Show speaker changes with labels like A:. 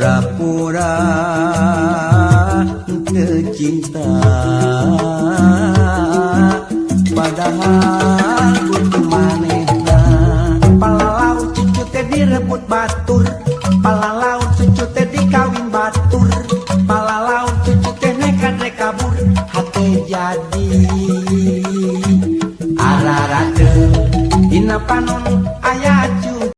A: Pura-pura teu cinta, padahal butuh manehna. Palalau cucu teh direbut batur.